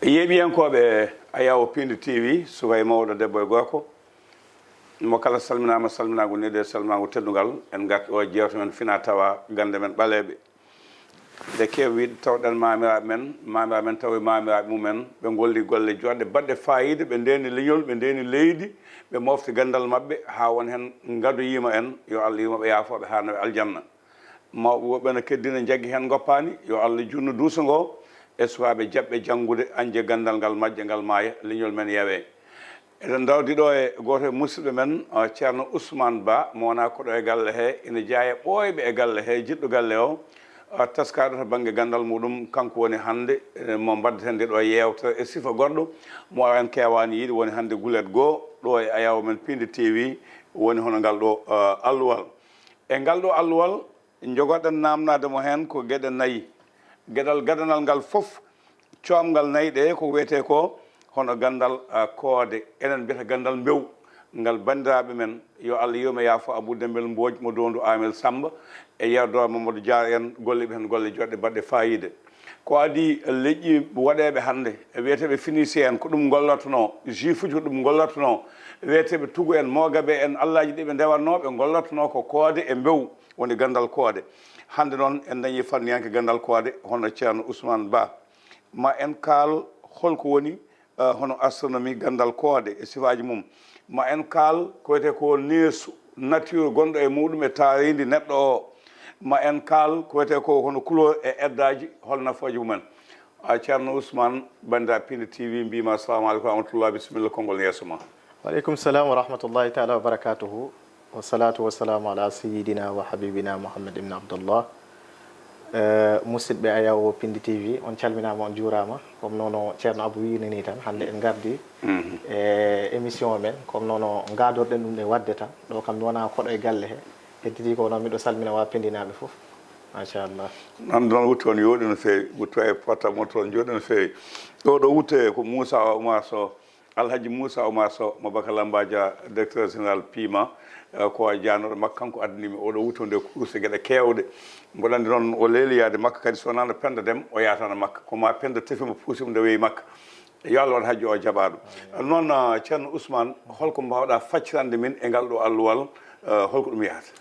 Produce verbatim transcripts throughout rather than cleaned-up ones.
Yeeɓiyankooɓe Ayawo Pindi T V, suka e mawɗo, debbo e gorko, mo kala salminaama, salminaango neɗɗo e salminaango teddungal. En ngarti o jeewte men fina tawa gannde men ɓaleeɓe. Nde keewi wiide tawɗen maamiraaɓe men, maamiraaɓe men tawi maamiraaɓe mumen, ɓe ngolli golle joɗɗe baɗɗe faayiida, ɓe ndeeni leñol, ɓe ndeeni leydi, ɓe mofti ganndal maɓɓe haa won heen ngadoyiima en, yo Allah yurmo ɓe, yaafo ɓe haa nawe aljanna. Mawɓe woɓɓe no keddina, jaggi heen ngoppaani, yo Allah junnu duuso ngo e sukaaɓe jaɓɓe janngude, añde ganndal ngal, majja ngal, maaya, leñol men yawe. Eɗen ndawdi ɗo e gooto e musidɓe men, o Ceerno Ousmane Ba, mo wonaa ko ɗo e galle he, ina jeyaa e ɓooyɓe e galle he, jiɗɗo galle o, o taskaaɗo to bannge ganndal muɗum, kanko woni hannde, eh, mo mbaddeten nde ɗo yeewtere e sifa goɗɗo, mo en keewaani yiide, woni hannde gulet goo ɗo e Ayawo men Pindi T V, woni hono ngal ɗo, eh, alluwal. E ngal ɗo alluwal, njogoɗen naamnaade mo heen ko geɗe nayi. Geɗal gadanal ngal fof, coomngal nayi ɗe ko wiyetee ko hono ganndal, ah, koode, enen mbiyata ganndal mbew, ngal banndiraaɓe men, yo Allah yurmo yaafo Abou Dembel Mbodj mo Doondu Aamel Sammba e Yerdoor Mamadou Diar en, golliiɓe heen golle joɗɗe baɗɗe faayiida. Ko adii leƴƴi waɗeeɓe hannde, e wiyeteeɓe Phénicien en, ko ɗum ngollotnoo, Juif uji ko ɗum ngollotnoo, wiyeteeɓe Tugu en, Moogabe en, allaaji ɗi ɓe ndewatnoo, ɓe ngollotnoo ko koode e mbew, woni ganndal koode. Hannde noon en dañii fanniyanke ganndal koode, hono Ceerno Ousmane Ba. Ma en kaal holko woni, eh, hono astronomie, ganndal koode e sifaaji mum. Ma en kaal ko wiyetee ko neesu, nature, gonɗo e muɗum e taariindi neɗɗo o. Ma en kaal ko wiyetee ko hono couleur e eddaaji, hol nafooje mumen. A Ceerno Ousmane, banndiraaɓe Pindi T V, mbiyma assalamu aleykum wa rahmatullah, bisimilla, konngol yeeso ma. Wa aleykum salam wa rahmatullahi taala wa barakatuhu. Wa salatu wa salamu ala sayyidina wa habibina Muhammad ibn Abdullah. Eh, musidɓe Ayawo Pindi T V, on calminaama, on juuraama. Comme nono Ceerno Abou wiini ni tan, hannde en ngardi e émission men, comme nono ngaadorɗen ɗum ɗe waɗde tan. Ɗo kam mi wonaa koɗo e galle he. Hedditi ko noon, miɗo salmina waa Pindinaaɓe fof. Machallah. Noon, noon wutte on yooɗi no feewi, wutte e portable mo toon jooɗi no feewi. Ɗo, ɗo wutte ko Moussa Oumar Sow, Alhaji Moussa Oumar Sow, mo Baka Lamba Dia, directeur général Pima, eh, ko jaanooɗo makko, kanko addani mi oɗo wutte nde kurse geɗe keewɗe. Mboɗo anndi noon o leeli yaade makka, kadi so wonaa no Penda Dem, o yaataano makka. Ko ma Penda tefi mo, puusi mo nde weyi makka. Yo Allah waɗ hajju o jaɓaaɗo. Noon, ah, Ceerno Ousmane, holko mbaawɗaa faccirande min e ngal ɗo alluwal, eh, holko ɗum yahata?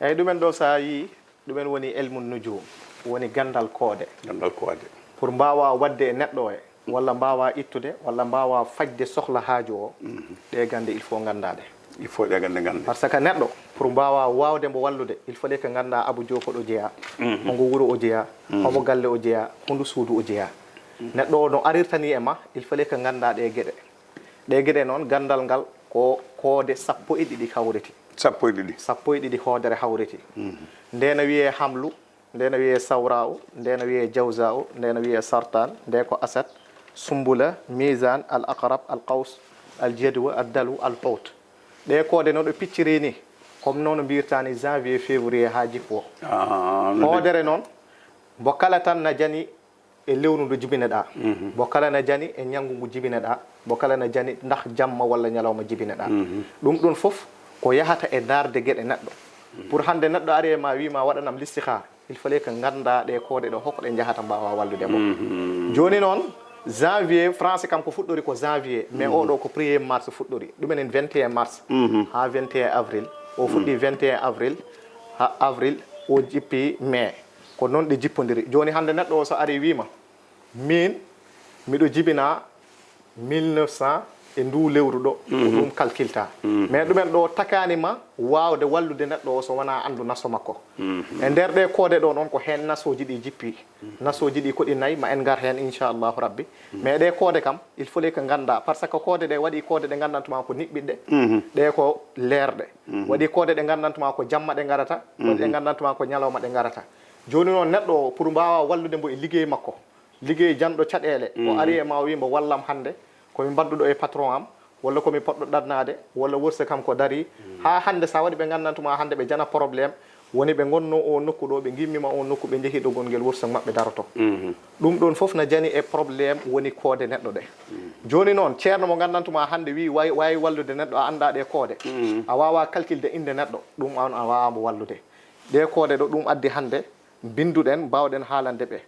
Eyyi, ɗumen ɗo so a yii, ɗumen woni ilmu nujum, woni ganndal koode. Ganndal koode. Pour mbaawa waɗde e neɗɗo o, walla mbaawa ittude, walla mbaawa fajde sohla haaju o, ɗe gannde il faut nganndaa ɗe. Il faut ɗe gannde ngannde. Par ce que neɗɗo, pour mbaawa waawde mbo wallude, il fallait que nganndaa Abou Diop ko ɗo jeyaa, hongo wuro o jeyaa, homo galle o jeyaa, hondu suudu o jeyaa. Neɗɗo o no arirta ni e ma, il fallait que nganndaa ɗe geɗe. Ɗe geɗe noon, ganndal ngal ko koode sappo e ɗiɗi hawriti. Sappo e ɗiɗi. Sappo e ɗiɗi hoodere hawriti. Nde na wiyee Hamlu, nde na wiyee Sawra'u, nde na wiyee Jawza'u, nde na wiyee Sartan, nde ko Asad, Sumbula, Mizan, Al Aqrab, Al Qaws, Al Jadwa, Al Dalu, Al Hut. Ɗe koode no ɗo picciri ni, comme nono mbirta ni janvier, février haa jippo. Ah, no nde- Hoodere noon, mbo kala tan na jani e lewru ndu jibineɗaa. Mbo kala na jani e ñanngu ngu jibineɗaa. Mbo kala na jani ndax jamma walla ñalawma jibineɗaa. Ɗum ɗum fof ko yahata e ndaarde geɗe neɗɗo. Pour hannde neɗɗo ari e ma, wii ma waɗanam listihara, il fallait que nganndaa ɗe koode ɗo, hoko ɗe njahata, mbaawa wallude mo. Jooni noon, janvier, français kam ko fuɗɗori ko janvier, mais oɗo ko premier mars fuɗɗori. Ɗum enen vingt et un mars haa vingt et un avril. O fuɗɗi vingt et un avril, haa avril, o jippi mai. Ko noon ɗe jippondiri. Jooni hannde neɗɗo o so ari wii ma, miin, miɗo jibinaa mille neuf cent e nduu lewru ɗo, ko ɗum kalkilta. Mais ɗumen ɗo takaani ma waawde wallude neɗɗo o so wonaa anndu naso makko. E nder ɗe koode ɗo noon, ko heen nasooji ɗi jippi. Nasooji ɗi ko ɗi nayi, ma en ngar heen, inchallahu rabbi. Mais ɗe koode kam, il fallait que nganndaa, par ce que koode ɗe waɗi koode ɗe nganndantuma ko niɓɓiɗɗe, ɗe ko leerɗe. Waɗi koode ɗe nganndantuma ko jamma ɗe ngarata, waɗi ɗe nganndantuma ko ñalawma ɗe ngarata. Jooni noon, neɗɗo o, pour mbaawa wallude mbo e liggey makko, liggey janɗo caɗeele, o ari e ma, o wii mbo, wallam hannde, ko mi mbadduɗo e patron am, walla ko mi poɗɗo ɗannaade, walla wërsëg am ko darii. Haa hannde, so a waɗi ɓe nganndantuma hannde ɓe jana problème, woni ɓe ngonnoo o nokku ɗo, ɓe ngimmima o nokku, ɓe njehi ɗo gonngel wërsëg maɓɓe daroto. Ɗum ɗoon fof na jani e problème woni koode neɗɗo ɗe. Jooni noon, ceerno mo nganndantuma hannde wii way-, waawi wallude neɗɗo, a anndaa ɗe koode, a waawaa calculde innde neɗɗo, ɗum on a waawaa mbo wallude. Ɗe koode ɗo, ɗum addi hannde mbinnduɗen, mbaawɗen haalande ɓe.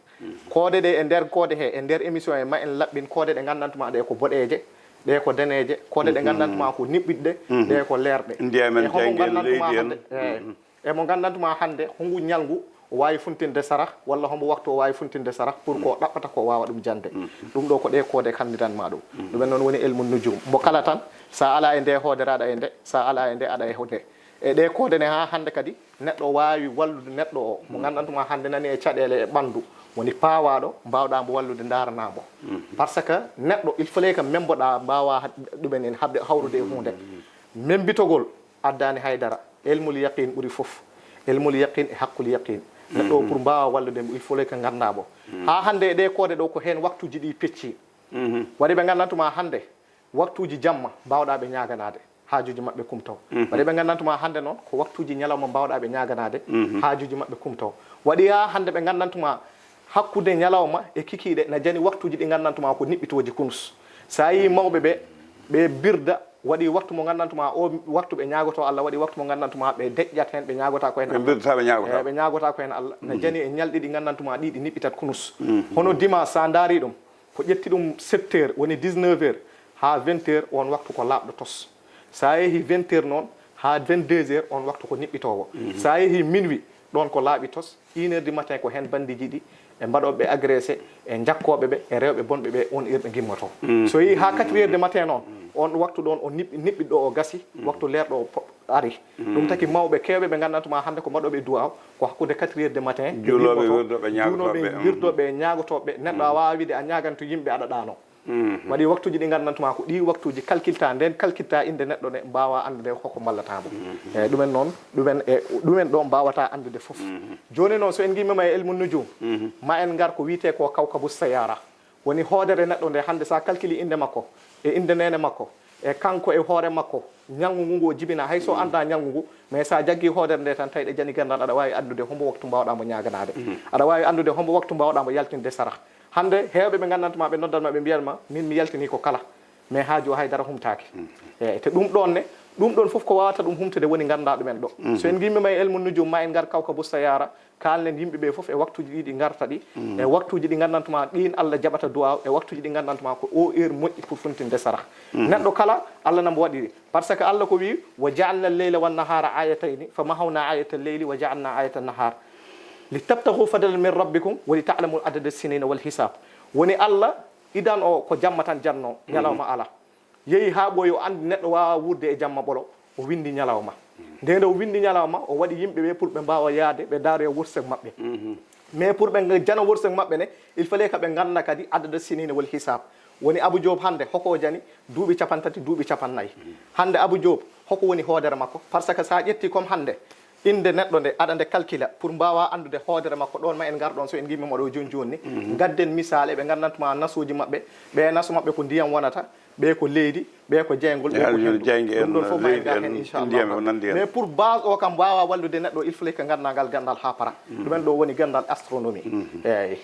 Koode ɗe e nder koode he, e nder émission he, ma en laɓɓin koode ɗe nganndantu ma ɗe ko boɗeeje, ɗe ko daneeje, koode ɗe nganndantu ma ko niɓɓiɗɗe, ɗe ko leerɗe. Ndiyam en, e homo jayngel, nganndantu ma leydi en. Hannde, eyi. E mo nganndantu ma hannde, hongu ñalngu o waawi funtinde sarah, walla hombo waktu o waawi funtinde sarah, pour ko ɗaɓɓata ko waawa ɗum jande. Ɗum ɗo ko ɗe koode kanndiran ma ɗum. Ɗum en noon woni ilmu nujum. Mbo kala tan, sa ala e nde hoodere aɗa e nde, sa ala e nde aɗa e nde. E ɗe koode ne haa hannde kadi, neɗɗo waawi wallude neɗɗo o, mo nganndantu ma hannde nani e caɗeele e ɓanndu, woni paawaaɗo, mbaawɗa mbo wallude, ndaarana mbo. Parce que neɗɗo, il fallait que memboɗa, mbaawa ha-, ɗumen en haɓde hawrude e huunde. Membitogol addaani haydara. Elmul yaqin ɓuri fof. Elmul yaqin e haqqul yaqin. Neɗɗo o, pour mbaawa wallude mbo, il fallait que ngannda mbo. Haa hannde e ɗe koode ɗo, ko heen waktuuji ɗi pecci. Waɗi ɓe nganndantu ma hannde, waktuuji jamma mbaawɗa ɓe ñaaganaade, haajuuji maɓɓe kumto. Waɗi ɓe nganndantu ma hannde noon, ko waktuuji ñalawma mbaawɗa ɓe ñaaganaade, haajuuji maɓɓe kumto. Waɗi haa hannde ɓe nganndantu ma hakkunde ñalawma e kikiiɗe na jani waktuuji ɗi nganndantu ma ko niɓɓitooji kunus. So a yii mawɓe ɓe, ɓe birda, waɗi waktu mo nganndantu ma o waktu ɓe ñaagoto Allah, waɗi waktu mo nganndantu ma ɓe deƴƴat heen, ɓe ñaagota ko heen. Ɓe Allah. Birdataa, ɓe ñaagota. Eyi, ɓe ñaagota ko heen Allah. Na jani e ñalɗi ɗi nganndantu ma ɗi, ɗi niɓɓitat kunus. Hono dima, sa ndaari ɗum, ko ƴetti ɗum sept heures, woni dix-neuf heures, haa vingt heures, on waktu ko laaɓɗo tos. So a yehi vingt heures noon, haa vingt-deux heures, on waktu ko niɓɓitoowo. So a yehi minuit, ɗoon ko laaɓi tos. Une heure du matin ko heen banndiiji ɗi, e mbaɗooɓe ɓe agressé, e jakkooɓe ɓe, e rewɓe bonɓe ɓe, on heure ɓe ngimmoto. So yehi haa quatre heures du matin noon, on waktu ɗoon o niɓ-, niɓɓiɗɗo o gasi, waktu leerɗo o po-, ari. Ɗum taki mawɓe keewɓe ɓe nganndantu ma hannde ko mbaɗooɓe du'a, ko hakkunde quatre heures du matin, ɓe juulooɓe, ngimmoto, wirdoɓe, ñaagotooɓe, juulooɓe, wirdoɓe, ñaagotooɓe, neɗɗo a waawaa wiide a ñaaganto yimɓe aɗa ɗaano. Waɗi waktuuji ɗi nganndantu ma ko ɗi waktuuji kalkilta, nden kalkilta innde neɗɗo ne, mbaawa anndude hoko mballata mo. Eyi, ɗumen noon, ɗumen e, ɗumen ɗo mbaawata anndude fof. Jooni noon, so en ngimmiima e ilmu nujum, ma en ngar ko wiyetee ko kawkabu sayara. Woni hoodere neɗɗo nde hannde, so a kalkili innde makko, e innde neene makko, e kanko e hoore makko, ñalngu ngu ngu o jibina, hay so annda ñalngu ngu, mais so a jaggi hoodere nde tan, tawi ɗe jani ganndal, aɗa waawi anndude hombo waktu mbaawɗa mo ñaaganaade. Aɗa waawi anndude hombo waktu mbaawɗa mo yaltinde sarah. Hannde, heewɓe ɓe nganndantu ma, ɓe noddat ma, ɓe mbiyat ma, "Min mi yaltini ko kala, mais haaju o haydara humtaaki." Eeyi, te ɗum ɗoon ne, ɗum ɗoon fof ko waawata ɗum humtude woni nganndaa ɗumen ɗo. So en ngimmiima e ilmu nujum, ma en ngar kawkabu sayara, kaalnen yimɓe ɓe fof e waktuuji ɗi ɗi ngarta ɗi, e waktuuji ɗi nganndantu ma ɗiin Allah jaɓata du'a, e waktuuji ɗi nganndantu ma ko o heure moƴƴi pour funtinde sarah. Neɗɗo kala, Allah na mo waɗiri. Parce que Allah ko wi, "Wa ja'alna al-layla wan-nahara ayatayni, fa mahawna ayata al-layli wa ja'alna ayata an-nahar." "Litabtaghu fadlan min rabbikum wa lita'lamu adada as-sinina wal hisab." Woni Allah, idan o ko jamma tan janno, ñalawma ala. Yehi haa ɓooyi, o anndi neɗɗo waawaa wuurde e jamma ɓolo, o winndi ñalawma. Nde nde o winndi ñalawma, o waɗi yimɓe ɓe pour ɓe mbaawa yahde, ɓe ndaaroya wërsëg maɓɓe. Mais pour ɓe jana wërsëg maɓɓe ne, il fallait que ɓe ngannda kadi adada sinina wal hisab. Woni Abou Diop hannde, hoko o jani? Duuɓi capantati, duuɓi capannay. Hannde Abou Diop, hoko woni hoodere makko? Parce que so a ƴetti comme hannde, innde neɗɗo nde, aɗa nde calcula, pour mbaawa anndude hoodere makko, ɗoon ma en ngar ɗoon, so en ngimmiima ɗo jooni jooni ni. Ngadden misaal e ɓe nganndantu ma nasuuji maɓɓe, ɓe nasu maɓɓe ko ndiyam wonata, ɓe ko leydi, ɓe ko jeyngol, ɓe ko henndu. Ɗum ɗoon fof ma en ngar heen, inchallah. Mais pour base o kam waawa wallude neɗɗo, il fallait que ngannda ngal ganndal haa para. Ɗumen ɗo woni ganndal astronomie. Eeyi.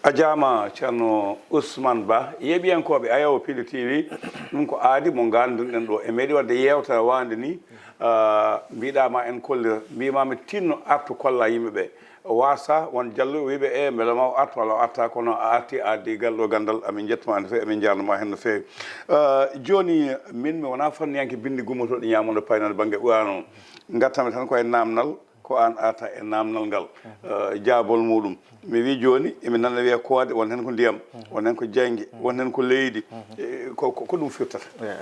A jaama, Ceerno Ousmane Ba. Yeeɓiyankooɓe Ayaw Pindi T V, ɗum ko aadi mo ngannduɗen ɗo. E meɗi waɗde yeewtere waande ni, ah, mbiɗa ma en kollira, mbima mi tinno artu kolla yimɓe ɓe. Wasa won jalluɓe wiɓe, "E, mbela ma o artu walla o arta, kono a arti, a addi gal ɗo ganndal." Amin njettuma no feewi, amin njarnuma heen no feewi. Ah, jooni min mi wona fanniyanke binndi gummotoɗi ñaamondo paynande bannge Qur'aana o. Ngattami tan ko e naamnal, ko aan arta e naamnal ngal, eh, jaabol muɗum. Mi wi jooni, emi nana wiya koode, won heen ko ndiyam, won heen ko jayge, won heen ko leydi. Eh, ko, ko, ko ɗum firtata? Eeyi.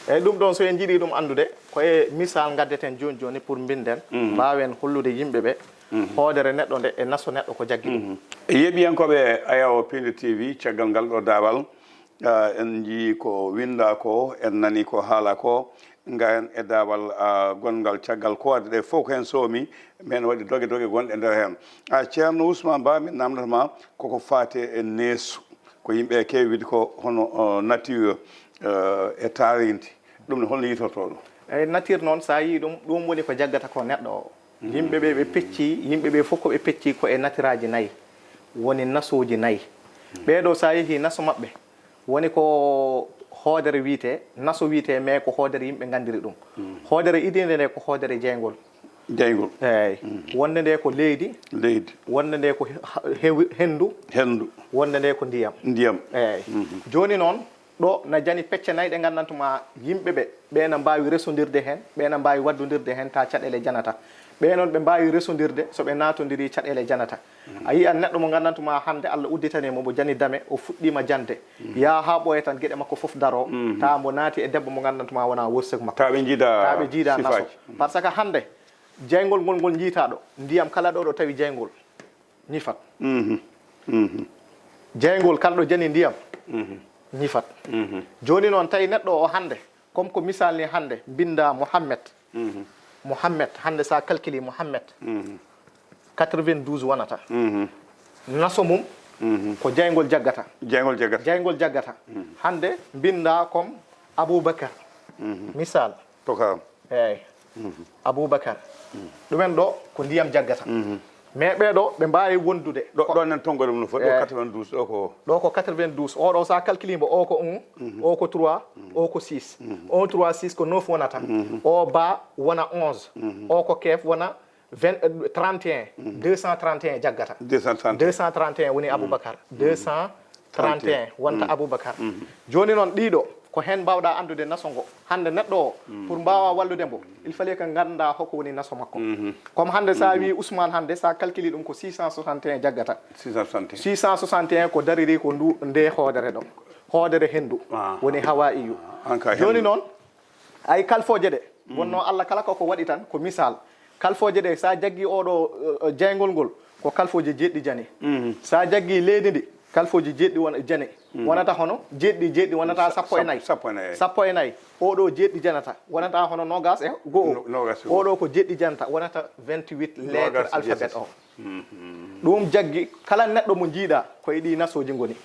Eeyi, ɗum ɗoon, so en njiɗi ɗum anndude, ko e misal ngaddeten jooni jooni pour mbinden, mbaawen hollude yimɓe ɓe hoodere neɗɗo nde e naso neɗɗo ko jaggi ɗum. Yeeɓiyankooɓe Ayaw Pindi T V, caggal ngal ɗo daawal, ah, en njii ko winnda ko, en nani ko haala ko, ngayen e daawal, ah, gonngal caggal koode ɗe fof ko heen soomi, men waɗi doge doge gonɗe nder heen. Ah, Ceerno Ousmane Ba, min namndata ma koko faati e neesu, ko yimɓe keewi wiide ko hono, oh, nature, eh, e taarindi. Ɗum ne holno yitorto ɗum? Eyi, nature noon, so a yii ɗum, ɗum woni ko jaggata ko neɗɗo o. Yimɓe ɓe, ɓe pecci, yimɓe ɓe fof ko ɓe pecci ko e natiraaji nayi, woni nasooji nayi. Ɓee ɗo, so a yehii naso maɓɓe, woni ko hoodere wiyetee, naso wiyetee, mais ko hoodere yimɓe nganndiri ɗum. Hoodere idinde nde ko hoodere jeyngol. Jayngol. Eeyi. Wonde nde ko leydi, Leydi. Wonde nde ko he- hewi- henndu, Henndu. Wonde nde ko ndiyam. Ndiyam. Eeyi. Jooni noon, ɗo na jani pecce nayi ɗe nganndantu ma yimɓe ɓe, ɓe na mbaawi resondirde heen, ɓe na mbaawi waddondirde heen, ta caɗeele janata. Ɓe noon ɓe mbaawi resondirde, so ɓe naatondiri caɗeele janata. A yiyan neɗɗo mo nganndantu ma hannde Allah udditani mo, mo jani dame, o fuɗɗiima jande. Yaa haa ɓooya tan geɗe makko fof daro, ta mbo naati e debbo mo nganndantu ma wona worsak makko. Ta ɓe njiida Ta ɓe njiida naso. sifaaji. Par ce que hannde, jayngol ngol ngol njiitaɗo, ndiyam kala ɗo ɗo tawi jayngol, ñifat. Jayngol kala ɗo jani ndiyam, ñifat. Jooni noon tawi neɗɗo o hannde, comme ko misal ni hannde, mbinnda Mohammed. Mohammed, hannde sa calculi Mohammed, quatre-vingt-douze wonata. Naso mum, ko jayngol jaggata. Jayngol jaggata. Jayngol jaggata. Hannde mbinnda comme Aboubacar. Misal. To ka. Eeyi. Aboubacar. Ɗumen ɗo ko ndiyam jaggata. Mais ɓee ɗo ɓe mbaawi wondude. Ɗo ɗo nan tonngol mum no foti ɗo Eh. quatre-vingt-douze ɗo ko. Ɗo ko quatre-vingt-douze, oɗo sa calculi mbo, o ko un, o ko trois, o ko six. Un, trois, six ko neuf wonata. O ba wona onze. O ko keef wona vingt, euh, trente et un, deux cent trente et un jaggata. Deux cent trente. Deux cent trente et un woni Aboubacar. Deux cent trente et un wonta Aboubacar. Jooni noon ɗiɗo ko heen mbawɗa anndude naso ngo. Hannde neɗɗo o, pour mbaawa wallude mbo, il fallait que ngannda hoko woni naso makko. Comme hannde sa wi Ousmane, hannde sa calculi ɗum ko six cent soixante et un jaggata. Six cent soixante. Six cent soixante et un ko dariri ko ndu nde hoodere ɗo. Hoodere henndu Ah. woni hawaiyu. Ah, an ka Jooni henndu. Noon, ay kalfooje ɗe, wonno Allah kala koko waɗi tan ko misal. Kalfooje ɗe, sa jaggi oɗo, eh, jayngol ngol, ko kalfooje jeɗɗi jani. Sa jaggi leydi ndi, kalfooje jeɗɗi won jani. Wonata hono jeɗɗi, jeɗɗi wonata sappo e nayi. Sappo e nayi. Sappo e nayi. Oɗo jeɗɗi janata, wonata hono nogas e go'o. No-, nogas e go'o. Oɗo ko jeɗɗi janata, wonata vingt-huit lettres Nogas e alphabet jeetati. O. Ɗum jaggi kala neɗɗo mo jiiɗa ko e ɗi nasooji ngoni.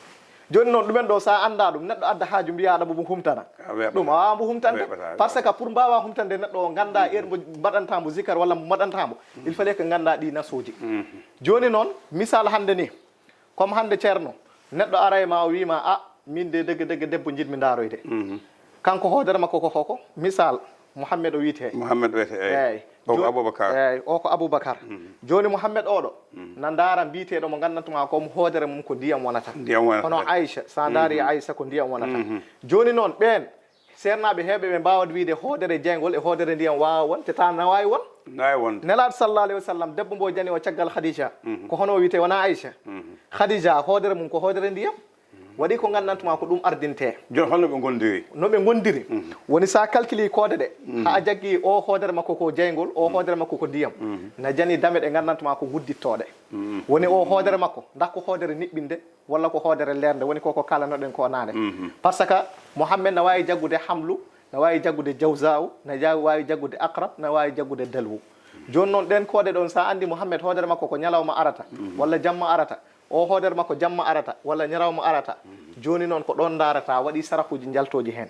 Jooni noon ɗumen ɗo sa annda ɗum, neɗɗo adda haaju mbiyaɗa mo humtana. A weeɓata. Ɗum a wawa mo humtande. Weeɓata, Par ce que pour mbawa humtande neɗɗo o ngannda heure mo mbaɗanta mo zikar walla mo mbaɗanta mo, il fallait que ngannda ɗi nasooji. Jooni noon, misal hannde ni, comme hannde ceerno, neɗɗo aray ma o wima, a, min de degge degge debbo jiɗmi ndaroyde. Kanko hoodere makko ko hoko? Misal, Mouhamed o wiyete. Mouhamed wiyete, eyi. Eyi. O ko Jo- Aboubacar. Eyi, o ko Aboubacar. Jooni Mouhamed oɗo, na ndaara mbiyeteɗo mo nganndantu ma ko hoodere mum ko ndiyam wonata. Ndiyam wonata. Hono Aïcha, sa ndaari Aïcha ko ndiyam wonata. Jooni noon ɓeen, seernaaɓe heewɓe ɓe mbaawa wiyde hoodere jeyngol e hoodere ndiyam waawa won, te ta na waawi won. Na waawi won. Nelaaɗo sallallahu alayhi wa sallam, debbo mbo jani o caggal Khadija. Ko hono o wiyete, wona Aïcha? Khadija, hoodere mum ko hoodere ndiyam. Waɗi ko nganndantu ma ko ɗum ardinte. Jooni holno ɓe ngondiri? No ɓe ngondiri. Woni sa calculi koode ɗe, haa jaggi o hoodere makko ko jeyngol, o hoodere makko ko ndiyam. Na jani dame ɗe nganndantu ma ko guddittoɗe. Woni o hoodere makko, ndax ko hoodere niɓɓinde, walla ko hoodere leerde, woni ko ko kalanoɗen ko naane. Par ce que Mouhamed na waawi jaggude hamlu, na waawi jaggude jawzaw, na ja-, waawi jaggude akrab, na waawi jaggude dalwu. Jooni noon ɗeen koode ɗoon, sa anndi Mouhamed hoodere makko ko ñalawma arata, walla jamma arata, o hoodere makko jamma arata, walla ñalawma arata. Jooni noon ko ɗoon ndaarata, waɗi sarahuuji njaltooji heen.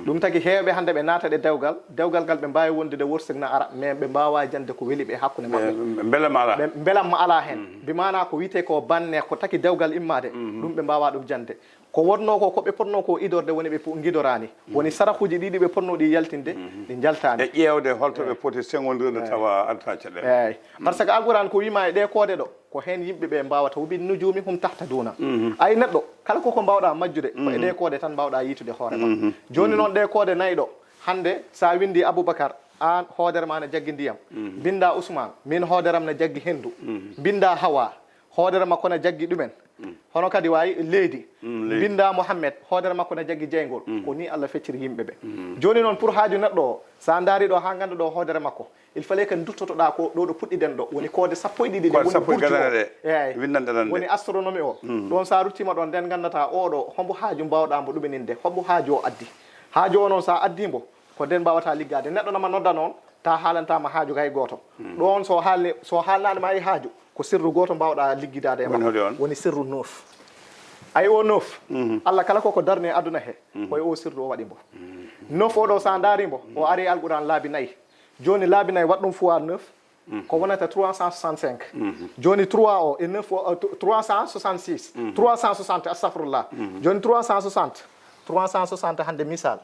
Ɗum tagi heewɓe hannde ɓe naata ɗe dewgal, dewgal ngal ɓe mbaawi wondude worsek na ara, mais ɓe mbaawaa jande ko weli ɓe hakkunde maɓɓe. Ɓe-, belamma alaa. Ɓe, belamma alaa heen. Bi maanaa ko wiyetee ko banne, ko taki dewgal immaade, ɗum ɓe mbaawaa ɗum jande. Ko wonnoo ko, ko ɓe potnoo ko idorde, woni ɓe pu-, ngidoraani. Woni sarahuuji ɗi, ɗi ɓe potnoo ɗi yaltinde, ɗi njaltaani. E ƴeewde holto ɓe poti seŋondirde tawa addataa caɗeele. Eeyi. Par ce que Alquraan ko wiima e ɗee koode ɗo, ko heen yimɓe ɓe mbaawata, "Wa bin nujuumi hum tahtaduuna." Ay neɗɗo, kala koko mbaawɗa majjude, ko e ɗee koode tan mbaawɗa yiitude hoore ma. Jooni noon ɗee koode nayi ɗo, hannde sa winndi Aboubacar, aan hoodere ma na jaggi ndiyam. Mbinnda Ousmane, min hoodere am na jaggi henndu. Mbinnda Hawa, hoodere makko na jaggi ɗumen. Hono kadi waawi leydi. Mbinnda Mouhamed, hoodere makko na jaggi jeyngol. Ko ni Allah fecciri yimɓe ɓe. Jooni noon pour haaju neɗɗo o, sa ndaari ɗo haa ngannda ɗo hoodere makko, il fallait que duttotoɗa ko ɗo ɗo puɗɗiɗen ɗo. Woni koode sappo e ɗiɗi ɗe Koode woni sappo e burju jeetati o. ɗe. Eeyi. Winndanɗe ɗan ɗe. Woni astronomie o. Ɗon sa ruttima ɗon nden nganndata oɗo hombo haaju mbawɗa mbo ɗumininde, hombo haaju o addi. Haaju o noon sa addi mbo, ko nden mbawata liggaade. Neɗɗo nama nodda noon, ta haalantama haaju hay gooto. Ɗon so haalni, so haalnanima e haaju, ko sirru gooto mbawɗa liggidaade e Woni makko. Hoɗi on? Woni sirru neuf. Ay o neuf, Allah kala koko darni e aduna he, koye o sirru o waɗi mbo. Neuf oɗo sa ndaari mbo, o ari e Alquran laabi nayi. Jooni laabi nayi waɗ ɗum fois neuf, ko wonata trois cent soixante-cinq. Jooni trois o e neuf o, euh, trois cent soixante-six. Trois cent soixante, astafirullah. Jooni trois cent soixante. Trois cent soixante hannde misal.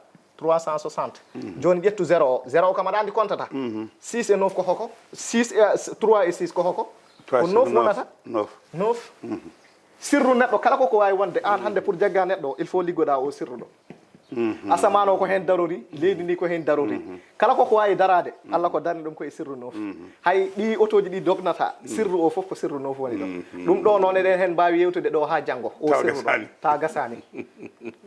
trois cent soixante. Jooni ƴettu zéro o. Zéro o kam aɗa anndi kontata. Six e neuf ko hoko? Six e, trois e six ko hoko? Ko neuf wonata? Neuf. Sirru neɗɗo kala ko ko waawi wonde aan hannde pour jagga neɗɗo o, il faut liggoɗaa o sirru ɗo. Asamaan o ko heen darori, leydi ndi ko heen darori. Kala ko ko waawi daraade, Allah ko darni ɗum ko e sirru neuf. Hay ɗi otooji ɗi dognata, sirru o fof ko sirru neuf woni ɗo. Ɗum ɗo noon eɗen heen mbaawi yewtude ɗo haa janngo. O sirru ɗo, ta gasaani.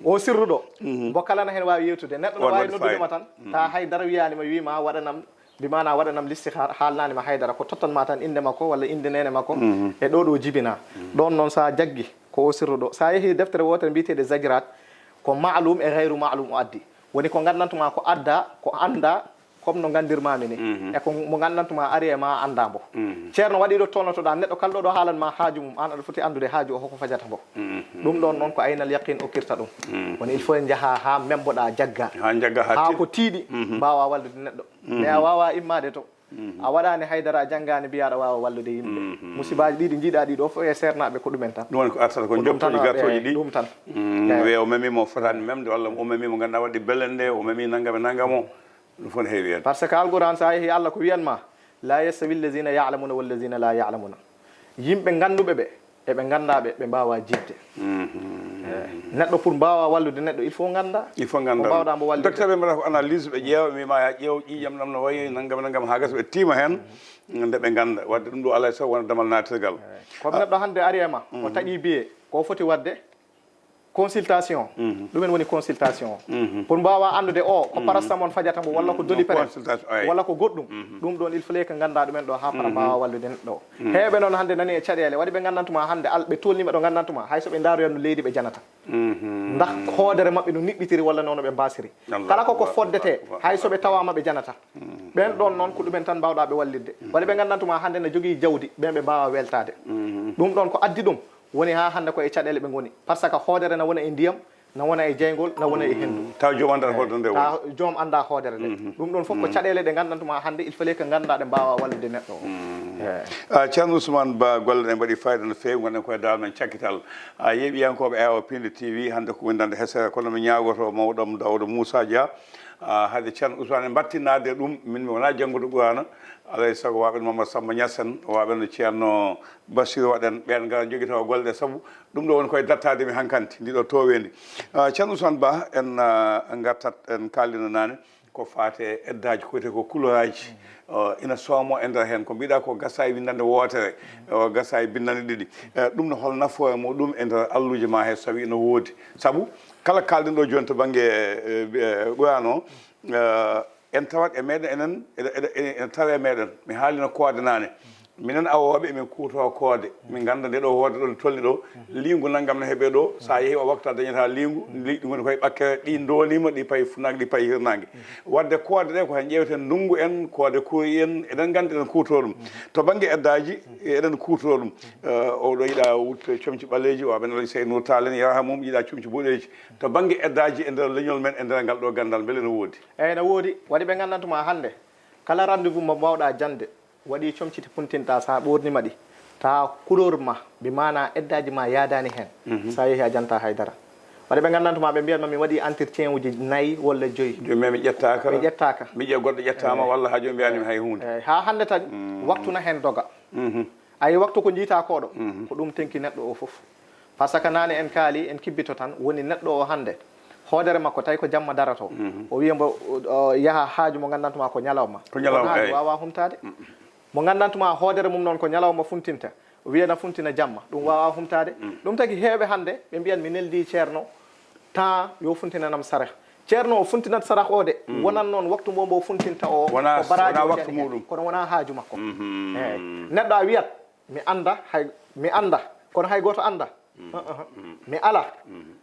O sirru ɗo, mbo kala na heen waawi yewtude. Neɗɗo no waawi noddude ma tan, ta hay dara wiyaani ma, wii ma waɗanam, bi maana waɗanam listihar, haalnaani ma haydara, ko tottan ma tan innde makko walla innde neene makko, e ɗo ɗo jibina. Ɗoon noon so a jaggi, ko o sirru ɗo. So a yehi deftere wootere mbiyeteede Zajrat, ko maalum e gayru maalum o addi. Woni ko nganndantu ma ko adda, ko annda, comme no nganndirmaami ni. E ko mo nganndantu ma ari e ma annda mbo. Ceerno waɗi ɗo tolnotoɗa, neɗɗo kala ɗo ɗo haalan ma haaju mum, aan aɗa foti anndude haaju o hoko fajata mbo. Ɗum ɗoon noon ko aynal yaqin okkirta ɗum. Woni il faut en njaha haa memboɗa jagga. Haa jagga haa Haa tiiɗi. Ko tiiɗi, mbaawa wallude neɗɗo. Mais a waawa immaade to. A waɗaani haydara, a janngaani, mbiya aɗa waawa wallude yimɓe. Musibaaji ɗi ɗi njiiɗa ɗi ɗo fof e seernaaɓe ko ɗumen tan. Ɗum woni ko artata ko Ko ɗum tan, joftoji gartoji eh, ɗi. Ɗum tan. Mm, Eh. Wiya o memi mo fotaani memde, walla o memi mo ganduɗa waɗi belende, o memi nangam e nangam o. Ɗum fof ne heewi hen. Parce que Alquran, sa yehi Allah ko wiyan ma, "La yastawi allazina ya'lamuna wallazina la ya'lamuna." Yimɓe ngannduɓe ɓe, e ɓe nganndaa ɓe, ɓe mbaawaa jiɗde. Mhm. Eh, neɗɗo pour mbaawaa wallude neɗɗo, il faut nganndaa. Il faut nganndaa. Ko mbaawɗaa mbo wallude. Docteur ɓe mbaɗata ko analyse, ɓe ƴeewa, ɓe mbiima, "Ya ƴeew ƴiiƴam ɗam no wayi, nanngam e nanngam," haa gasa ɓe tiima heen. Nde ɓe ngannda. Wadde ɗum ɗo alaa e sago wona damal naatirgal. Ko neɗɗo hannde ari e ma, o taƴi billet, ko foti waɗde? Consultation. Mhm. Ɗumen woni consultation o? Mhm. Pour mbaawaa anndude o, ko paracétamol fajata mbo, walla ko doliprane, consultation, ay. Walla ko goɗɗum. Mhm. Ɗum ɗoon, il fallait que nganndaa ɗumen ɗo, haa para mbaawaa wallude neɗɗo o. Mhm. Heewɓe noon hannde nani e caɗeele, waɗi ɓe nganndantuma hannde, al-, ɓe tolniima ɗo nganndantuma, hay so ɓe ndaaroyanno leydi ɓe janata. Mhm. Ndax hoodere maɓɓe no niɓɓitiri walla nono ɓe mbaasiri. Kala ko ko foddete, hay so ɓe tawaama ɓe janata. Mhm. Ɓeen ɗoon noon ko ɗumen tan mbaawɗaa ɓe wallitde. Mhm. Waɗi ɓe nganndantuma hannde na jogii jawdi, ɓeen ɓe mbaawaa weltaade. Mhm. Ɗum ɗoon ko addi ɗum. Woni haa hannde ko e caɗeele ɓe ngoni. Parce que hoodere na wona e ndiyam, na wona e jeyngol, na wona e henndu. Taw joom anndaa hoodere nde woni. Taw joom anndaa hoodere nde. Mhm. Ɗum ɗoon fof ko caɗeele ɗe nganndantuma hannde, il fallait que nganndaa ɗe mbaawaa wallude neɗɗo o. Mhm. Eh. Ah, Ceerno Ousmane Ba, golle ɗe mbaɗi fayida no feewi, ngonɗen koye dal men cakkital. Ah, yeeɓiyankooɓe Awa Pindi T V, hannde ko winndande hesere, kono mi ñaagoto mawɗo am Daouda Moussa Dia. Ah, hade Ceerno Ousmane mbattinaade ɗum, min mi wonaa janngude Qur'aana. Alaa e sago waaɓen Mamadou Samba Niass en, waaɓen Ceerno Bassirou waɗen, ɓeen ngara njogitoo golle ɗe, sabu ɗum ɗo woni koye dattaade mi hankanti, ndi ɗo tooweendi. Ah, Ceerno Ousmane Ba, en, ah, ngartat, en kaalino naane, ko faati e eddaaji, ko wiyetee ko couleur aji. Ah, ina soomo e nder heen, ko mbiɗa ko gasa e winndannde wootere, o gasa e binndannde ɗiɗi. Eh, ɗum no hol nafoore muɗum e nder alluuje ma he, so tawi ina woodi? Sabu kala kaalɗen ɗo jooni to bannge, eh, eh, Qur'aana o, eh, en tawat e meɗen enen, eɗe, eɗe, eɗe, ene tawe e meɗen. Mi haalino koode naane. Minen awooɓe, emin kuuto koode. Min ngannda nde ɗo hoode ɗo nde tolni ɗo. Liingu nanngam ne heɓe ɗo. So a yehi o waktu a dañata liingu. Liɗɗi ngoni koye ɓakkere. Ɗi ndoolima, ɗi payi funaange, ɗi payi hirnaange. Wadde koode ɗe ko heen ƴeewten ndunngu en, koode kuri en. Eɗen nganndi eɗen kuuto ɗum. To bannge eddaaji, eɗen kuuto ɗum. Eh, oɗo yiɗa wuttude comci ɓaleeji, o aɓe nala Seydi Nour Tall en, yarhamum, yiɗa comci boɗeeji. To bannge eddaaji e nder leñol men, e nder ngal ɗo ganndal, mbele ene woodi? Eeyi, ene woodi. Waɗi ɓe nganndantuma hannde, kala rendez-vous mo mbaawɗaa jaŋde, waɗi comci ɗi puntinta, so a ɓoornima ɗi, ta couleur ma, bi maana eddaaji ma yaadaani heen. Mhm. So a yehi a janta hay dara. Waɗi ɓe nganndantuma, ɓe mbiyatma mi waɗi entretien uji nayi walla joyi. Jooni mi ƴettaaka. Ɓe ƴettaaka. Mi ƴe goɗɗo ƴettaama, eeyi, walla haa jooni mbiyaani mi hay huunde. Eeyi, haa hannde tan, mm, waktu na heen doga. Mhm. Ayi, waktu ko njiytaa ko ɗo, mhm, ko ɗum tenki neɗɗo o fof. Par ce que naane en kaali, en kibbito tan, woni neɗɗo o hannde, hoodere makko tawi ko jamma daroto. Mhm. O wiya mbo, o yaha haaju mo nganndantuma ko ñalawma. Ko ñalawma, kono haaju eeyi waawaa humtaade. Mhm. Mo nganndantuma hoodere mum noon ko ñalawma funtinta, o wiya na funtina jamma, ɗum waawaa humtaade. Mhm. Ɗum tagi heewɓe hannde, ɓe mbiyan mi neldi ceerno, temps yo funtinanam sarax. Ceerno o funtinat sarax o de, mm, wonan noon waktu mbo mbo funtinta o, wona, ko baraaji wona o waktu jani heen, muɗum, kono wona haaju makko. Mhm. Eeyi. Neɗɗo a wiyat, mi annda, hay, mi annda, kono hay gooto annda. Mhm. Uh-uh. Mhm. Mi ala. Mhm.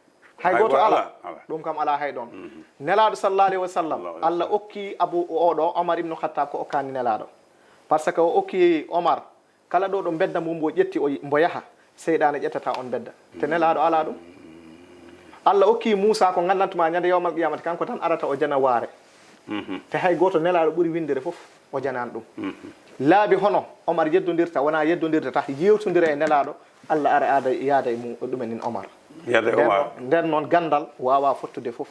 Hay gooto ala. Hay gooto ala, ala. Ɗum kam ala hay ɗoon. Mhm. Nelaaɗo sallallahu alayhi wa sallam, sallallahu alayhi wa sallam, Allah okki Abu, oɗo Omar ibnu Khattab ko okkaani Nelaaɗo. Par ce que o okki Omar, kala ɗo ɗo mbedda mum mbo ƴetti o, mbo yaha, seyɗaane ƴettata on mbedda. Te Nelaaɗo alaa ɗum. Allah okki Muusa ko nganndantuma ñande yawmal qiyamati, kanko tan arata o jana waare. Mhm. Te hay gooto Nelaaɗo ɓuri winndere fof, o janaani ɗum. Mhm. Laabi hono Omar yeddondirta, wona yeddondirde tan, yeewtondira e Nelaaɗo, Allah ara aada yaada e mum, ɗumen in Omar. Yadde nden Omar. Noon- nden noon ganndal waawaa fottude fof.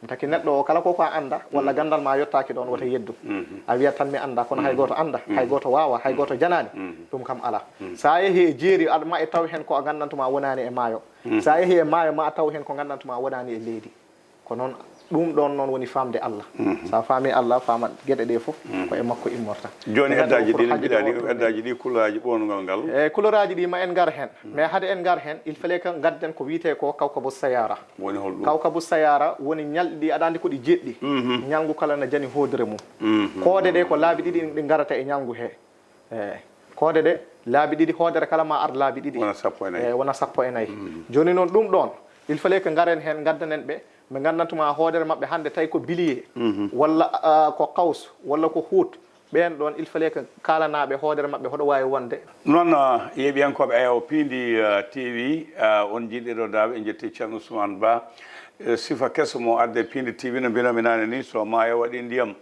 Taki neɗɗo o kala ko ko a annda walla ganndal ma yottaaki ɗoon wota yeddu. A wiyat tan mi annda kono hay gooto annda, hay gooto waawa, hay gooto janaani. Ɗum kam alaa. So a yehii e jeeri aɗa ma e taw heen ko a nganndantuma wonaani e maayo. So a yehii e maayo ma a taw heen ko nganndantuma wonaani e leydi. Ko noon ɗum ɗoon noon woni faamde Allah. So a faami Allah faama geɗe ɗe fof ko e makko immorta. Jooni Ɓe nganndu eddaaji ko ɗi hajjude mbiɗani o ɗum. Eddaaji ɗi kuloraaji ɓownugol ngal. E kuloraaji ɗi ma en ngar heen, mais hade en ngar heen il fallait que ngadden ko wiyetee ko kawkabu sayara. Woni hol ɗum? Kawkabu sayara woni ñalɗi ɗi aɗa anndi ko ɗi jeɗɗi. Ñalngu kala na jani hoodere mum. Koode ɗe ko laabi ɗiɗi ɗi ngarata e ñalngu he. Eyi. Koode ɗe laabi ɗiɗi, hoodere kala ma ar laabi ɗiɗi. Wona sappo e nayi. Eyi, wona sappo e nayi. Jooni noon ɗum ɗoon il fallait que ngaren heen ngaddanen ɓe ɓe nganndantuma hoodere maɓɓe hannde tawi ko biliye walla ah, ko kaws walla ko huut. Ɓeen ɗoon il fallait que kaalanaaɓe hoodere maɓɓe hoɗo waawi wonde. Noon yeeɓiyankooɓe ayo piindi tv on jiɗiɗo daaɓe en jetti ceerno ousmane ba. Sifa keso mo adde piindi tv no mbinomi naane ni so maayo waɗi ndiyam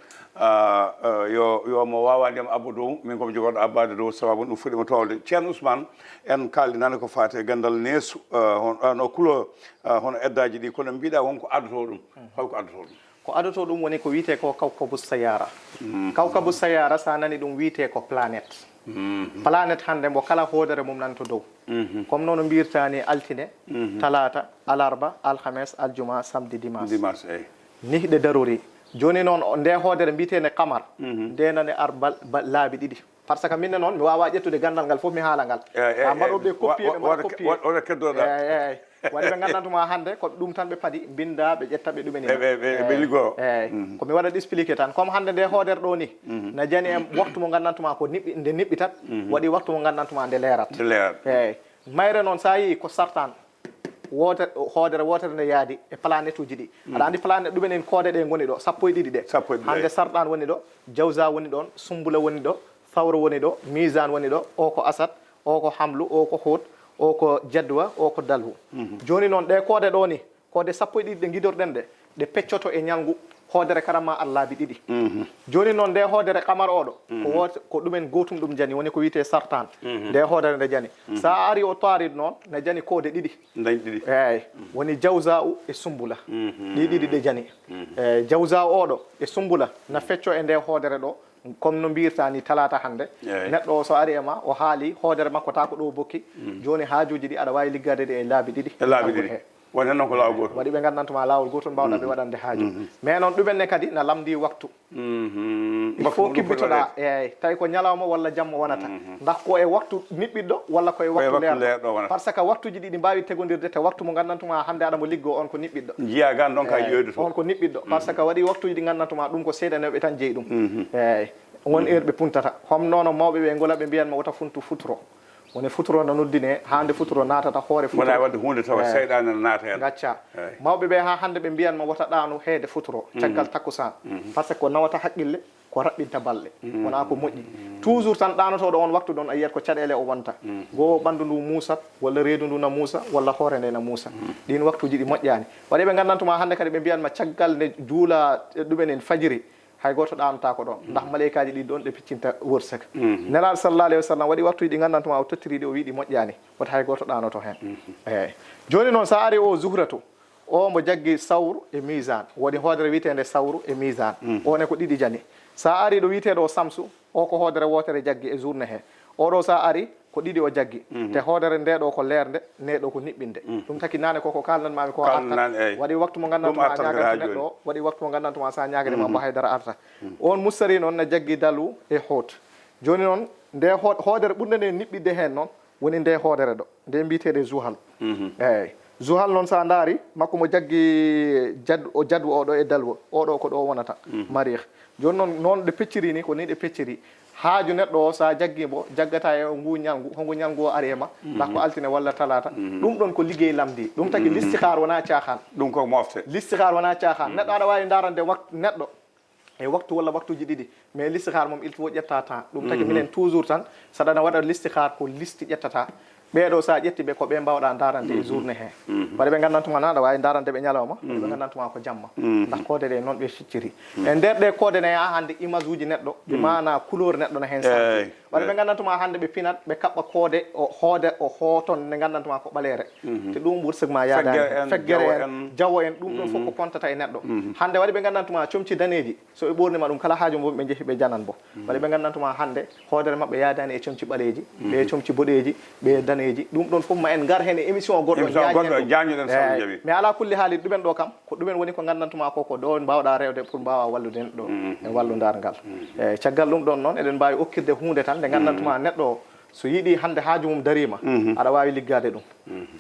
yo yo mo waawa ndiyam abba dow min komi jogorɗo abbaade dow sababu ɗum fuɗɗima towde ceerno ousmane. En kaaldi naane ko faati e ganndal neesu no kulo hono eddaaji ɗi kono mbiɗa wonko addoto ɗum. Holko addoto ɗum? Ko addoto ɗum woni ko wiyetee ko kawkabu sayara. Kawkabu sayara so a nani ɗum wiyetee ko planète. Planète hannde mbo kala hoodere mum nan to dow. Comme nono mbirta ni altine, talaata, alarba, alhames, aljuma, samedi, dimanche. Dimanche eyi. Nih ɗe darori. Jooni noon nde hoodere mbiyeteende qamar nde nane ar laabi ɗiɗi. Par ce que minne noon mi waawaa ƴettude ganndal ngal fof mi haala ngal. Haa mbaɗooɓe copier ɓe mbaɗa copier. Wota keddoɗa. Eyi eyi. Waɗi ɓe nganndantumaa hannde ko ɗum tan ɓe padi mbinnda ɓe ƴetta ɓe ɗumen ina. Ɓe liggoo. Eyi. Ko mi waɗat expliqué tan comme hannde nde hoodere ɗo ni na jani e waktu mo nganndantumaa ko niɓɓi nde niɓɓitat. Waɗi waktu mo nganndantumaa nde leerat. Nde leerat. Eyi. Mayre noon so a yii ko sartan woote hoodere wootere nde yaadi e planetuuji ɗi. Aɗa anndi planet ɗumen en koode ɗe ngoni ɗo sappo e ɗiɗi ɗe. Sappo e ɗiɗi. Hannde sartan woni ɗo, jawsa woni ɗoon, sumbula woni ɗo, sawro woni ɗo, misan woni ɗo, o ko asat, o ko hamlu, o ko hut, o ko jadwa, o ko dalhu. Jooni noon ɗe koode ɗo ni koode sappo e ɗiɗi ɗe ngidorɗen ɗe ɗe peccoto e ñalngu hoodere kala ma ar laabi ɗiɗi. Jooni noon nde hoodere qamar oɗo ko woote ko ɗumen gootum ɗum jani woni ko wiyetee sartan. Nde hoodere nde jani so a ari o taarid noon na jani koode ɗiɗi. Dañ ɗiɗi. Eeyi. Woni jawsa u e sumbula. Ɗi ɗiɗi ɗe jani. Eeyi jawsa oɗo e sumbula na fecco e nde hoodere ɗo. Comme no mbirta ni talaata hannde neɗɗo o so ari e ma o haali hoodere makko ta ko ɗo bokki. Jooni haajuuji ɗi aɗa waawi liggaade ɗi e laabi ɗiɗi. E laabi ɗiɗi. Woni noon ko laawol gootol. Waɗi ɓe nganndantumaa laawol gootol mbaawɗa ɓe waɗande haaju. Mais noon ɗumen ne kadi na lamndii waktu. Il faut kibbitoɗaa eeyi tawi ko ñalawma walla jamma wonata. Ndax ko e waktu niɓɓiɗɗo walla ko e waktu leerɗo. Par ce que waktuuji ɗi ɗi mbaawi tegondirde te waktu mo nganndantumaa hannde aɗa mo liggoo on ko niɓɓiɗɗo. Njiyaa gan ɗon ka yiyoyde to. On ko niɓɓiɗɗo par ce que waɗi waktuuji ɗi nganndantumaa ɗum ko seeɗaneeɓe tan jeyi ɗum. Eeyi. On heure ɓe puntata hom nono mawɓe ɓe ngola ɓe mbiyanma wota funtu futuro. Woni futuro no noddine haa nde futuro naatata hoore futuro. Wona wadde huunde tawa seyɗaane no naata heen. Gacca. Mawɓe ɓe haa hannde ɓe mbiyanma wota ɗaanu heede futuro caggal takkusaan. Par ce que ko nawata haqqille ko raɓɓinta balɗe. Wona ko moƴƴi. Toujours tan ɗaanotooɗo on waktu ɗon a yiyat ko caɗeele o wonta. Goo ɓanndu ndu muusat walla reedu ndu na muusa walla hoore nde na muusa. Ɗiin waktuuji ɗi moƴƴaani. Waɗi ɓe nganndantuma hannde kadi ɓe mbiyanma caggal nde juula ɗumen en fajiri. Hay gooto ɗaanotaako ɗoon ndax maleykaaji ɗi ɗoon ɗe piccinta wërsëg. Nelaaɗo sallallahu alayhi wa sallam waɗi waktuuji ɗi nganndantuma o tottiriiɗi o wiiɗi moƴƴaani wota hay gooto ɗaanoto heen. Eeyi. Jooni noon so a ari o zuhratu o mbo jaggi sawru e misan woni hoodere wiyeteende sawru e misan. O ne ko ɗiɗi jani. So a ari ɗo wiyeteeɗo o samsu o ko hoodere wootere jaggi e journée he. Oɗo so a ari ko ɗiɗi o jaggi. Te hoodere nde ɗo ko leerde nde ɗo ko niɓɓinde. Ɗum taki nane koko kalnanmami ko arta. Waɗi waktu mo nganndantumaa ñaagante neɗɗo o waɗi waktu mo nganndantumaa so a ñaagani ma mbo haydara arta. On mustari noon na jaggi dalu e hoot. Jooni noon nde hoodere ɓurnde nde niɓɓidde heen noon woni nde hoodere ɗo nde mbiyeteeɗe zuhal. Eeyi. Zuhal noon so a ndaari makko mo jaggi jad o jadwa oɗo e dalwa oɗo ko ɗo wonata. Marih. Jooni noon noon ɗe pecciri ni ko ni ɗe pecciri. Haaju neɗɗo o so a jaggi mbo jaggata e ngu ñalngu hongu ñalngu o ari e ma. Ndax ko altine walla talaata. Ɗum ɗon ko liggey lamdi ɗum taki listihar wona caahan. Ɗum ko mofte. Listihar wona caahan neɗɗo aɗa waawi ndarande waktu neɗɗo e waktu walla waktuuji ɗiɗi. Mais listihar mom il faut ƴetta temps ɗum taki minen toujours tan saɗa na waɗa listihar ko listi ƴettata. Ɓee ɗoo, so a ƴetti ɓe, ko ɓe mbaawɗaa ndaarande e journée hee. Waɗi ɓe nganndantu ma, aɗa waawi ndaarande ɓe ñalawma, waɗi ɓe nganndantu ma ko jamma. Ndax koode ɗe, noon ɓe sicciri. E nder ɗe koode ne, haa hannde image uji neɗɗo, bi maanaa couleur neɗɗo ne heen saaji. Waɗi ɓe nganndantu ma, hannde ɓe pinat, ɓe kaɓɓa koode, o hoode, o hooton nde nganndantu ma ko ɓaleere. Te ɗum ɓurtug ma yaadaani. Feggere en, jawo en, ɗum ɗoon fof ko kontata e neɗɗo. Hannde waɗi ɓe nganndantu ma comci daneeji, so ɓe ɓoornima ɗum, kala haaju mum ɓe njehi ɓe janan mbo. Waɗi ɓe nganndantu ma hannde hoodere maɓɓe yaadaani e comci ɓaleeji, ɓe comci boɗeeji, ɓe daneeji. Ɗum ɗoon fof ma en ngar heen e émission goɗɗo, émission goɗɗo, ñaañen ɗum. Jañoɗen so Allah jaɓi. Mais alaa kulli haali, ɗumen ɗo kam, ko ɗumen woni ko nganndantu ma ko, ko ɗo en mbaawɗaa rewde pour mbaawa wallude en ɗo e wallondaar ngal. Eeyi, caggal ɗum ɗoon noon, eɗen mbaawi okkirde huunde tan nde nganndantu ma neɗɗo o, so yiɗi hannde haaju mum dariima, aɗa waawi liggaade ɗum.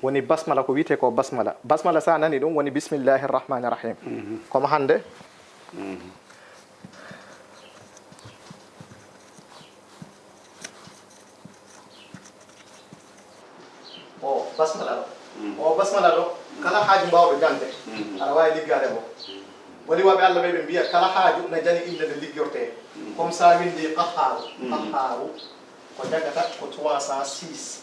Woni basmala, ko wiyetee ko basmala. Basmala, so a nani ɗum, woni bismillahi rahmani rahim. Comme hannde, o basmala ɗo. O basmala ɗo, kala haaju mbaawɗo jaŋde, aɗa waawi liggaade mo. Woni waɓe Allah ɓe, ɓe mbiya kala haaju na jani innde nde liggortee. Comme so a winndi Qahhaaru, Qahhaaru, ko jaggata ko trois cent six.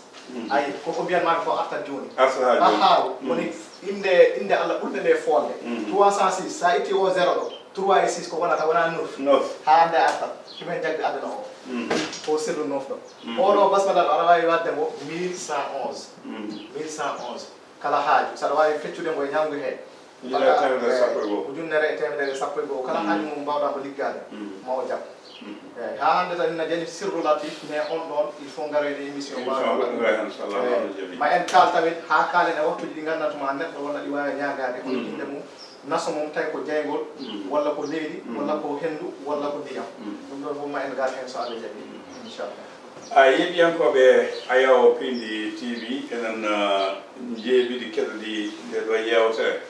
Ayi, koko mbiyan maami ko artat jooni. Artat haa jooni. Qahhaaru woni innde, innde Allah ɓurɗe nde foolde. Trois cent six, so a itti o zéro ɗo, trois e six ko wonata, wona neuf. Neuf. Haa hannde artat. Ɗumen jaggi aduna o. Ko sirru neuf ɗo. Oɗo basmala ɗo, aɗa waawi waɗde mo mille cent onze. Mille cent onze. Kala haaju, so aɗa waawi feccude mo e ñalngu hee. Ujunere e teemedere sappo e go'o. Ujunere e teemedere sappo e go'o. Kala haaju mum mbaawɗaa mo liggaade, ma o jaggu. Eeyi, haa hannde tan ina jani sirru Latif, mais on ɗoon, il faut ngaroyde émission mbaawɗaa waɗude. Eeyi, ma en kaal tawet, haa kaalen e waktuuji ɗi nganndantu ma neɗɗo wona ɗi waawi ñaagaade, hono innde mum, naso mum, tawi ko jeyngol, walla ko leydi, walla ko henndu, walla ko ndiyam. Ɗum ɗoon fof ma en ngar heen so Allah jaɓi, inchallah. A yeeɓiyankooɓe Ayawo Pindi T V, enen, ah, njeeɓiɗi keɗoɗi nde ɗo yeewtere.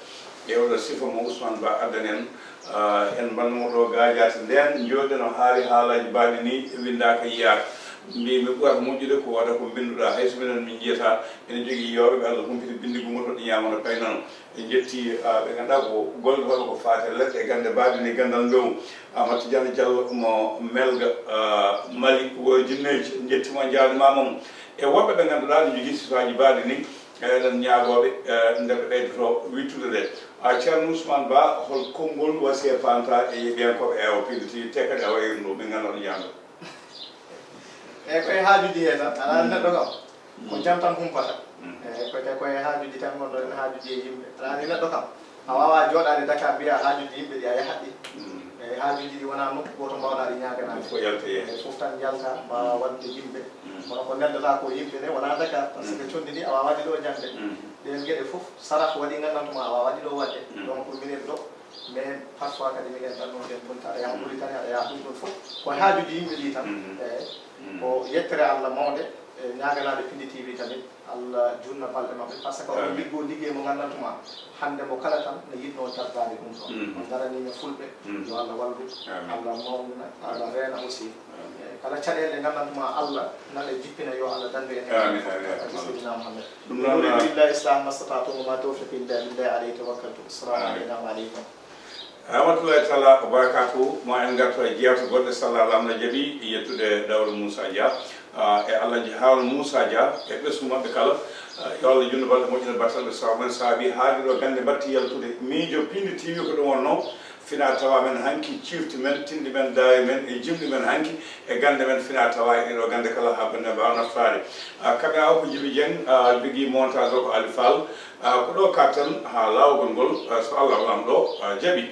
E oɗo sifa mo Ousmane Ba addan en, ah, en mbanno mo ɗo gaajaate ndeen, njooɗen o haali haalaaji baaɗi ni, winndaaka yiyaaka. Mbi mi ɓurata moƴƴude ko wada ko mbinnduɗaa, hay so minen min njiyata, ene jogii yooɓe ɓe Allah humpiti binndi gummoto ɗi ñaamano paynano. En njetti, ah, ɓe ngannduɗaa ko gollotooɓe ko faati e leɗɗe e gannde baaɗe ni, ganndal mbewu, Amadou Tidiane Diallo mo Melga, ah, Mali, Woyo Jinneeji, en njettiima, en njaarniima mo. E woɓɓe ɓe ngannduɗaa ne njogii sifaaji baaɗi ni, eɗen ñaagooɓe, eh, nde ɓe ɓeydoto wiɗtude nde. A Ceerno Ousmane Ba, hol konngol wasiya panta e yeeɓiyankooɓe Ayawo Pindi T V, te kadi a wayri ɗum, min nganndaa ɗo ñaamɗo. Eeyi, ko e haajuuji hee tan, alaa neɗɗo kam. Ko jam tan humpata. Eeyi, ko te ko e haajuuji tan ngonɗon, en haajuuji e yimɓe. Alaa ni neɗɗo kam, a waawaa jooɗaade Dakar mbiyaa haajuuji yimɓe ɗi a yahat ɗi. Eeyi, haajuuji ɗi wonaa nokku gooto mbaawɗaa ɗi ñaaganaade. Fof yalta yeeso. Eeyi, fof tan yalta, mbaawa waɗde yimɓe. Kono ko neldataa ko yimɓe ne wonaa Dakar, par ce que conndi ndi a waawaa ɗi ɗo jaŋde. Ɗeen geɗe fof, saraf waɗi nganndantu ma a waawaa ɗi ɗo waɗde. Donc minen ɗo, mais parfois kadi minen tan noon en bonta, aɗa yaha Mauritanie, aɗa yaha ɗum ɗon fof. Ko haajuuji yimɓe ɗi tan. Eeyi, ko yettere Allah mawnde, e ñaaganaade Pindi T V tamit, Allah juutna balɗe maɓɓe, par ce que on liggoo liggey mo nganndantu ma, hannde mo kala tan ne yiɗnoo dardaade ɗum ɗon. On ngaraniima fulɓe, yo Allah wallu, Allah mawnina, Allah reena aussi. Eeyi, kala caɗeele ɗe nganndantu ma Allah nana jippina, yo Allah danndu en e Seydina Muhammad. Ɗum noon, alhamdulillah, islam mastata'tu wa ma tawfiqi illa billah, alayhi tawakkaltu. Assalamu aleyna wa aleykum. Rahmatullahi taala wa barakatuhu. Ma en ngarto e jeewte goɗɗe, salla Laamɗo jaɓi, yettude Daouda Moussa Dia, ah, e Alhaji Harouna Moussa Dia, e ɓesngu maɓɓe kala. Ah, yo Allah juutnu balɗe, moƴƴina battane, sabu men saabi haa ɗiɗo gannde mbaɗti yaltude. Miijo Pindi T V ko ɗum wonnoo. Fina tawa men hanki, ciifti men, tinndi men, daawe men, e jimɗi men hanki, e gannde men fina tawa e ɗiɗo gannde kala haa gannde mbaawa naftaade. Ah, kamera o ko Jibi Dieng, ah, jogii montage o ko Ali Fall. Ah, ko ɗo kaɗten haa laawol ngol, ah, so Allah Laamɗo, ah, jaɓi.